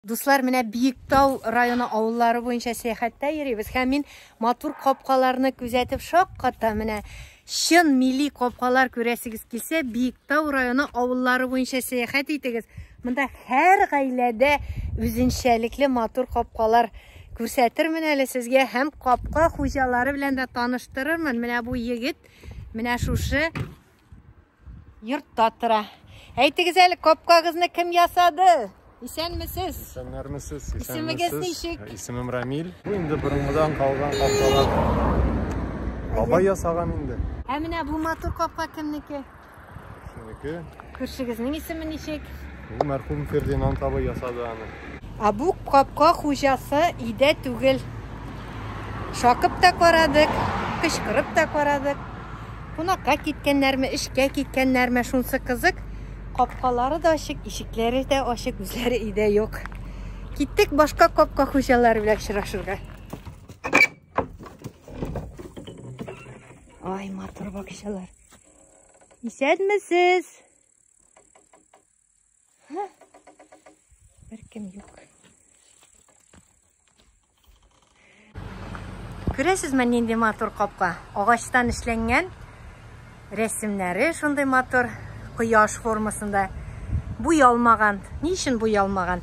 Дуслар, менә Биектау районы авыллары буенча сәяхәттә йөрибез һәм мин матур капкаларны күзәтеп шаккатам. Менә чын милли капкалар күрәсегез килсә, Биектау районы авыллары буенча сәяхәт итегез. Монда һәр гаиләдә үзенчәлекле матур капкалар күрсәтермен әле сезгә һәм капка хуҗалары белән дә таныштырырмын. Менә бу егет менә шушы Йортта тора. Әйтегез әле, капкагызны кем ясады? Исәнмесез? Исәннәрмесез? Исемегез ничек? Исемем Рамил. Бу инде борынгыдан калган капкалар. Бабай ясаган инде. Ә менә бу матур капка кемнеке? Шуныкы. Күршегезнең исеме ничек? Бу мәрхүм Фердинанд абый ясады аны. Ә бу капка хуҗасы өйдә түгел. Шакып та карадык, кычкырып та карадык. Кунакка киткәннәрме, эшкә киткәннәрме, шунсы кызык. Капкалары да ачык, ишекләре дә ачык, үзләре өйдә юк. Киттек башка капка хуҗалары белән очрашырга. Ай, матур бакчалар. Исәнмесез? Беркем юк. Күрәсезме, нинди матур капка? Агачтан эшләнгән рәсемнәре шундый матур, кояш формасында. Буялмаган. Ни өчен буялмаган?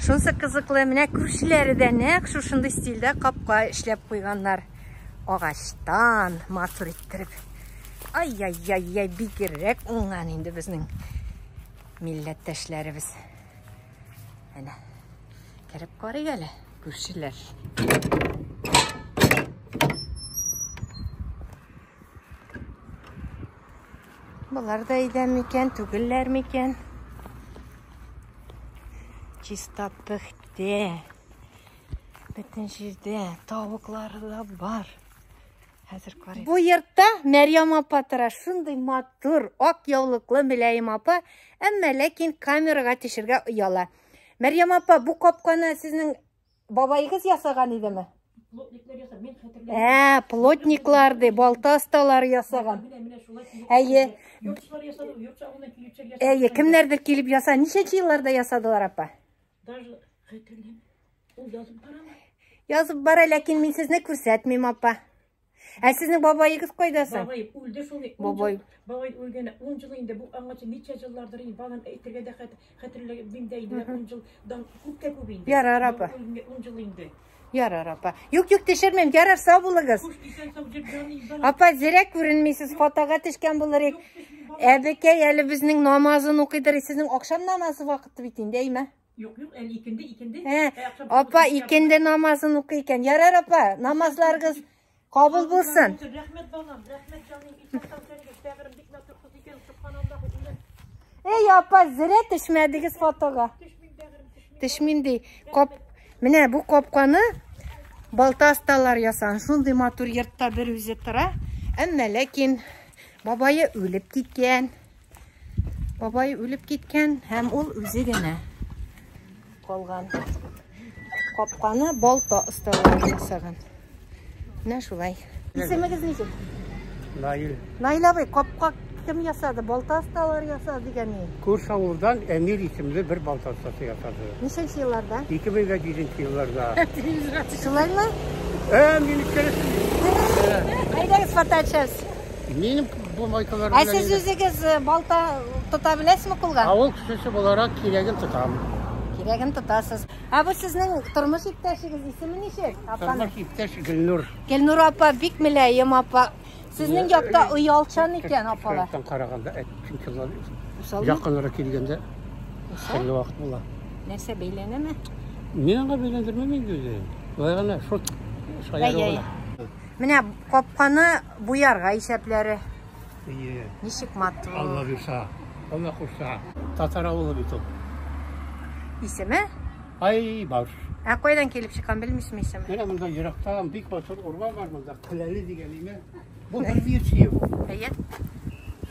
Шунсы кызыклы, менә күршеләре дә нәкъ шушындый стильдә капка эшләп куйганнар. Агачтан матур иттереп. Ай-яй-яй-яй, бигрәк уңган инде безнең милләттәшләребез. Әнә. Кереп карыйк әле, күршеләр. Болар да өйдә микән, түгелләр микән? Чиста пөхтә. Бөтен җирдә тавыклары да бар. Хәзер карыйк. Бу йортта Мәрьям апа тора. Шундый матур, ак яулыклы мөлаем апа, әмма ләкин камерага төшергә ояла. Мәрьям апа, бу капканы сезнең бабаегыз ясаган идеме? Плотниклар ясап, мин хәтерләмим. Ә, плотниклар ди, балта осталары ясаган. Менә менә шулай килеп. Әйе. Йортчылар ясады, йортчы авылына килүчеләр ясады. Әйе, кемнәрдер килеп яса. Ничәнче елларда ясадылар, апа? Даже хәтерләмим. Ул язып барамы? Язып бара, ләкин мин сезне күрсәтмим, апа. Ә сезнең бабаегыз кайда соң? Бабай үлде шул. Бабай. Бабай үлгәне 10 ел инде. Бу аңа ничә еллардыр инде балам әйтергә дә хәтерләмим дә инде. 10 елдан күп тә күп инде. Ярар, апа. 10 ел инде. Ярар, апа. Юк, юк, төшермим. Ярар, сау булыгыз. Хуш, исән сау җыр җаным. Апа, зирәк күренмисез, фотога төшкән булыр идек. Әбекәй әле безнең намазын укыйдыр. Сезнең акшам намазы вакыты бит инде, әйме? Юк, юк, әле икенде, икенде. Ә, апа икенде намазын укый икән. Ярар, апа, намазларыгыз кабул булсын. Рәхмәт, балам, рәхмәт, җаным. Исән сау җөрегез. Бәгырем бик матур кыз икән, субханаллаһ. Эй, апа, зря төшмәдегез фотога. Төшмим, бәгырем, төшмим. Төшмим ди. Кап Менә бу капканы балта осталар ясаган. Шундый матур йортта бер үзе тора. Әмма ләкин бабае үлеп киткән. Бабай үлеп киткән һәм ул үзе генә калган. Капканы балта осталары ясаган. Менә шулай. Исемегез ничек? Наил. Наил абый, капка кем ясады? Балта осталары ясады дигән ни? Күрше авылдан Әмир исемле бер балта остасы ясады. Ничәнче елларда? 2007 елларда. Шулаймы? Ә, мине кересен. Әйдәгез фото төшәбез. Минем бу майкалар Ә сез үзегез балта тота беләсезме кулга? Авыл кешесе буларак кирәген тотам. Кирәген тотасыз. Ә бу сезнең тормыш иптәшегез исеме ничек? Апаның? Тормыш иптәш Гөлнур. Гөлнур апа бик мөлаем апа. Сезнең якта оялчан икән апалар. Яктан караганда, чөнки алар Усалмы? якынрак килгәндә төрле вакыт була. Нәрсә бәйләнәме? Мин аңа бәйләндермәм инде үзе. Болай гына шут шаяру Әй, әй. гына. Менә капканы буярга исәпләре. Ие. Ничек матур. Алла бирса, Алла кушса. Татар авылы бит ул. Исеме? Ай, баш. Ә кайдан килеп чыккан белмисезме исеме? Менә монда ерактан бик матур урман бар монда. Көләле дигән име. Бу бер версия бу. Әйе.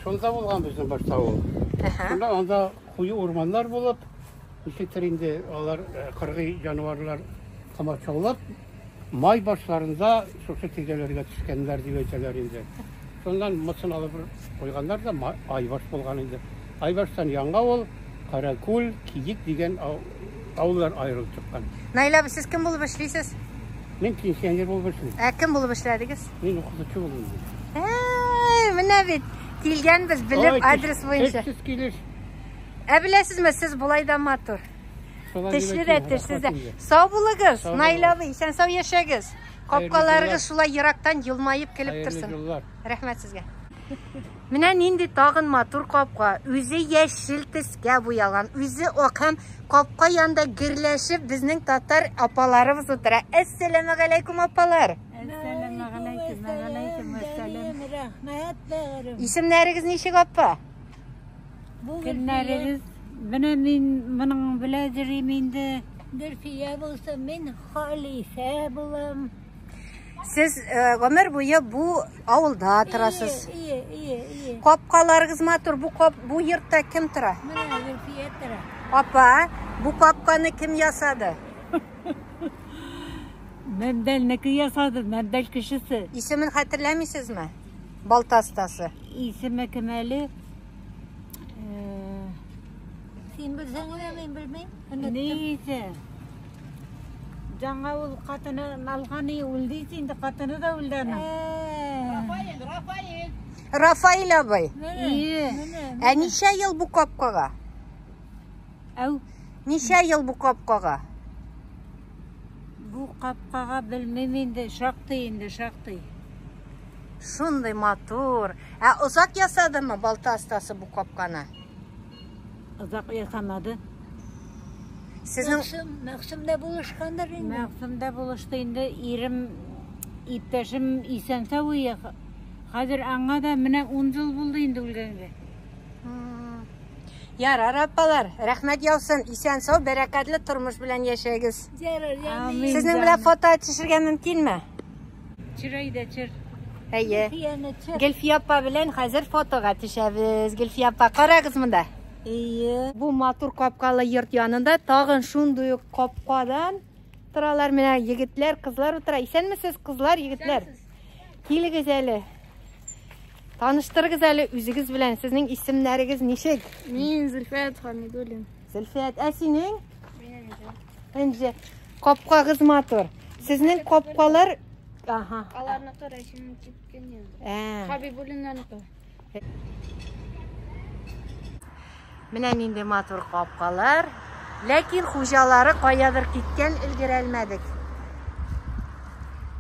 Шунда булган безнең башта ул. Әһә. Шунда анда куе урманнар булып, ничектер инде алар кыргый җанварлар комачаулап, май башларында шушы тирәләргә төшкәннәр дип әйтәләр инде. Шуннан мысын алып куйганнар да Айбаш булган инде. Айбаштан яңа ул Каракүл, Киек дигән Авыллар аерылып чыккан. Наилә абый, сез кем булып эшлисез? Мин пенсионер булып эшлим. Ә кем булып эшләдегез? Мин укытучы булдым. Әй, менә бит килгәнбез белеп адрес буенча. Тешсез килеш. Ә беләсезме, сез болай да матур. Тешле дә, тешсез дә. Сау булыгыз, Наилә абый, исән-сау яшәгез. Капкаларыгыз шулай ерактан елмаеп килеп торсын. Рәхмәт сезгә. Менә нинди тагын матур капка. Үзе яшел төскә буялган, үзе ак һәм капка янында гөрләшеп безнең татар апаларыбыз утыра. Әссәламегаләйкүм, апалар. Әссәламегаләйкүм, галәйкүм әссәлам. Рәхмәт, бәгырем. Исемнәрегез ничек, апа? Кемнәрегез? Менә мин моның белән йөрим инде. Гөлфия булса, мин Халифә булам. Сез гомер буе бу авылда торасыз. Ие, ие, ие. Капкаларыгыз матур. Бу кап, бу йортта кем тора? Менә Гөлфия тора. Апа, бу капканы кем ясады? Мәмдәлнеке ясады, Мәмдәл кешесе. Исемен хәтерләмисезме? Балта остасы. Исеме кем әле? Син белсәң генә, мин белмим. Нейсе? Жаңа ул катыны алган и үлде инде, катыны да үлде аның. Рафаэль, Рафаэль. Рафаэль абый. Ие. Ә ничә ел бу капкага? Әү. Ничә ел бу капкага? Бу капкага белмим инде, шактый инде, шактый. Шундый матур. Ә озак ясадымы балта остасы бу капканы? Озак ясамады. Сезнең Мәгъсүм дә булышкандыр инде. Мәгъсүм дә булышты инде. Ирем, иптәшем исән-сау ие. Хәзер аңа да менә 10 ел булды инде үлгәнгә. Ярар, апалар, рәхмәт яусын. Исән-сау, бәрәкәтле тормыш белән яшәгез. Ярар, Амин. Сезнең белән фото төшергә мөмкинме? Төшер әйдә, төшер. Әйе. Гөлфия апа белән хәзер фотога төшәбез. Гөлфия апа, карагыз монда. Әйе. Бу матур капкалы йорт янында тагын шундый ук капкадан торалар. Менә егетләр, кызлар утыра. Исәнмесез, кызлар, егетләр? Килегез әле. Таныштырыгыз әле үзегез белән. Сезнең исемнәрегез ничек? Мин Зөлфәт Хамидуллин. Зөлфәт, ә синең? Энҗе. Капкагыз матур. Сезнең капкалар Ага. Аларныкы Рәсимнең киткән инде. Ә. Хабибуллиннарныкы. Менә нинди матур капкалар. Ләкин хуҗалары каядыр киткән, өлгерәлмәдек.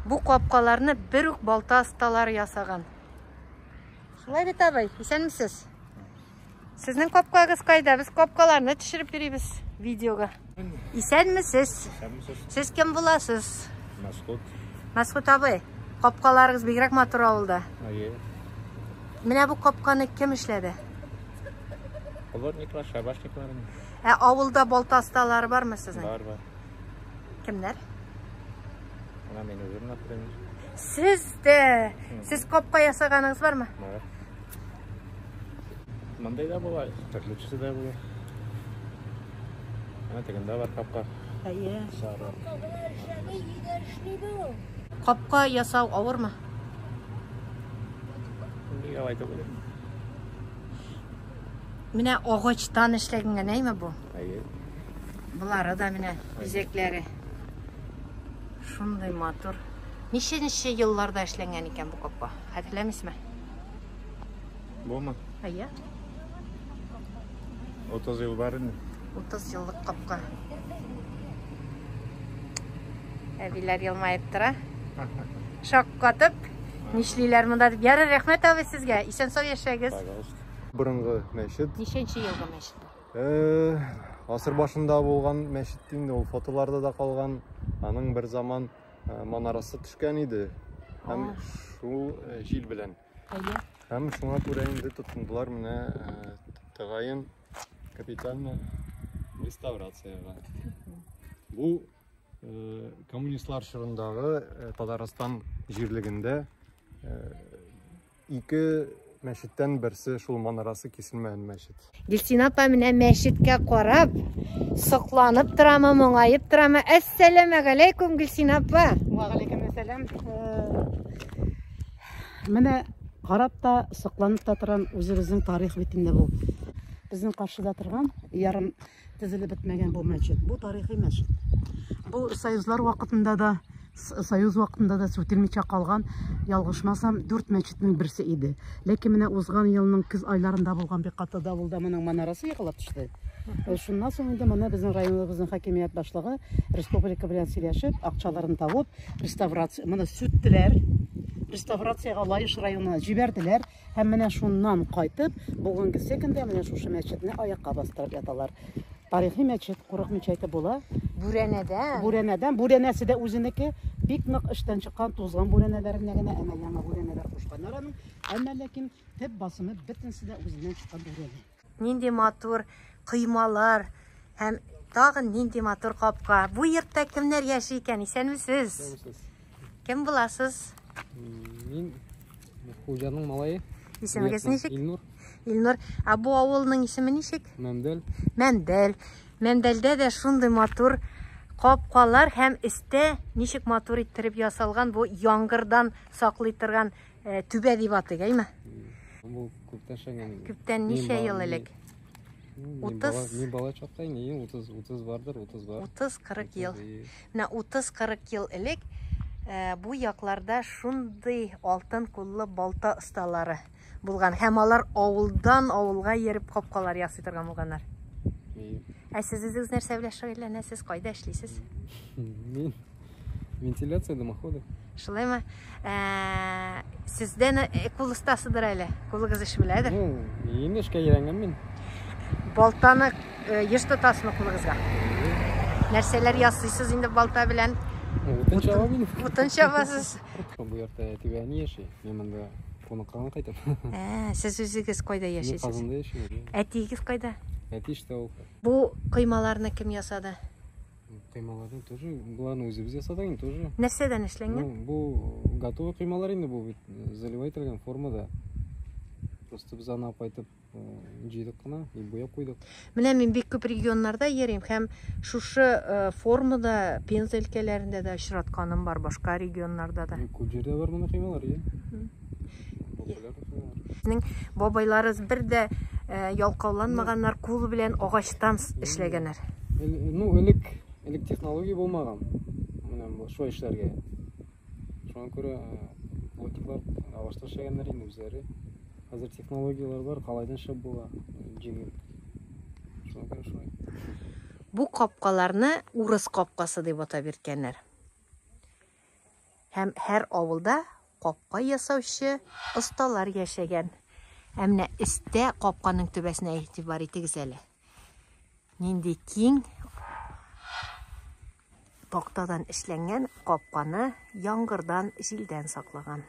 Бу капкаларны бер үк балта осталары ясаган. Шулай бит, абый, исәнмесез? Сезнең капкагыз кайда? Без капкаларны төшереп йөрибез видеога. Исәнмесез? Сез кем буласыз? Мәсхүт. Мәсхүт абый, капкаларыгыз бигрәк матур авылда. Әйе. Менә бу капканы кем эшләде? Плотниклар, шабашниклар. Ә авылда балта осталары бармы сезнең? Бар, бар. Кемнәр? Менә мин үзем, например. Сез дә. Сез капка ясаганыгыз бармы? Бар. Мондай да була, төрлечесе дә була. Менә тегендә бар капка. Әйе. Сары. Капка ясау авырмы? Нигә алай түгел? Менә агачтан эшләнгән, әйме бу? Әйе. Болары да менә бизәкләре. Шундый матур. Ничәнче елларда эшләнгән икән бу капка? Хәтерләмисезме? Бумы? Әйе. 30 ел бар инде. 30 еллык капка. Әбиләр елмаеп тора. Шаккатып, нишлиләр монда дип. Ярар, рәхмәт абый сезгә. Исән-сау яшәгез. Пожалуйста. Борынгы мәчет. Ничәнче елгы мәчет бу? Гасыр башында булган мәчет инде, ул фотоларда да калган. Аның бер заман манарасы төшкән иде. Һәм шул җил белән. Әйе. Һәм шуңа күрә инде тотындылар менә тәгаен капитально реставрациягә. Бу коммунистлар чорындагы Татарстан җирлегендә ике мәчеттән берсе шул манарасы киселмәгән мәчет. Гөлсинә апа менә мәчеткә карап, сокланып торамы, моңаеп торамы? Әссәламегаләйкүм, Гөлсинә апа. Вәгаләйкүм әссәлам. Менә карап та, сокланып та торам, үзебезнең тарих бит инде бу. Безнең каршыда торган ярым төзелеп бетмәгән бу мәчет. Бу тарихи мәчет. Бу союзлар вакытында да, союз вакытында да сүтелмичә калган, ялгышмасам, дүрт мәчетнең берсе иде. Ләкин менә узган елның көз айларында булган бик каты давылда моның манарасы егылып төште. Шуннан соң инде моны безнең районыбызның хакимият башлыгы республика белән сөйләшеп, акчаларын табып, реставрация, моны сүттеләр. Реставрациягә Лаеш районына җибәрделәр һәм менә шуннан кайтып, бүгенгесе көндә менә шушы мәчетне аякка бастырып яталар. Тарихи мәчет, курыкмыйча әйтеп була. Бүрәнәдән. Бүрәнәдән, бүрәнәсе дә үзенеке, бик нык эштән чыккан, тузган бүрәнәләренә генә, әмма яңа бүрәнәләр кушканнар аның. Әмма ләкин төп басымы бөтенесе дә үзеннән чыккан бүрәнә. Нинди матур коймалар һәм тагын нинди матур капка. Бу йортта кемнәр яши икән? Исәнмесез. Исәнмесез. Кем буласыз? Мин хуҗаның малае. Исемегез ничек? Илнур. Илнур. Ә бу авылның исеме ничек? Мәмдәл. Мәмдәл. Мәмдәлдә дә шундый матур капкалар һәм өстә ничек матур иттереп ясалган бу яңгырдан саклый торган э, түбә дип атыйк, әйме? Бу күптән эшләнгән инде. Күптән ничә ел элек? 30. Мин бала чакта инде, 30, 30 бардыр, 30 бар. 30-40 ел. Менә 30-40 ел элек э, бу якларда шундый алтын куллы балта осталары булган һәм алар авылдан авылга йөреп капкалар ясый торган булганнар. Ә сез үзегез нәрсә белән шөгыльләнәсез? Кайда эшлисез? Мин вентиляция дымоходы. Шулаймы? Ә, сездән э, кул остасыдыр әле. Кулыгыз эш беләдер. Ну, инде эшкә өйрәнгән мин. Балтаны э, еш тотасызмы кулыгызга? Нәрсәләр ясыйсыз инде балта белән? Утын чабам мин. Утын чабасыз. Бу йортта әти белән әни яши. Мин монда кунакка гына кайтам. Ә, сез үзегез кайда яшисез? Мин Казанда яшим. Әтиегез кайда? Әти эштә ул. Бу коймаларны кем ясады? Коймаларны тоже, боларны үзебез ясадык инде тоже. Нәрсәдән эшләнгән? Ну, бу готовый коймалар инде бу бит э, заливай ителгән формада. Просто без аны алып кайтып э, җыйдык кына и буяп куйдык. Менә мин бик күп регионнарда йөрим һәм шушы э, формада Пенза өлкәләрендә дә очратканым бар, башка регионнарда да. Күп җирдә бар мондый коймалар, иә. Безнең бабайларыбыз бер дә э, ялкауланмаганнар, кул белән агачтан эшләгәннәр. Ну, элек элек технология булмаган. Менә бу шулай эшләргә. Шуңа күрә э, плотниклар агачта эшләгәннәр инде үзләре. Хәзер технологияләр бар, калайдан эшләп була, җиңел. Шуңа күрә шулай. Бу капкаларны урыс капкасы дип атап йөрткәннәр. Һәм һәр авылда капка ясаучы осталар яшәгән. Ә менә өстә капканың түбәсенә игътибар итегез әле. Нинди киң тактадан эшләнгән капканы яңгырдан, җилдән саклаган.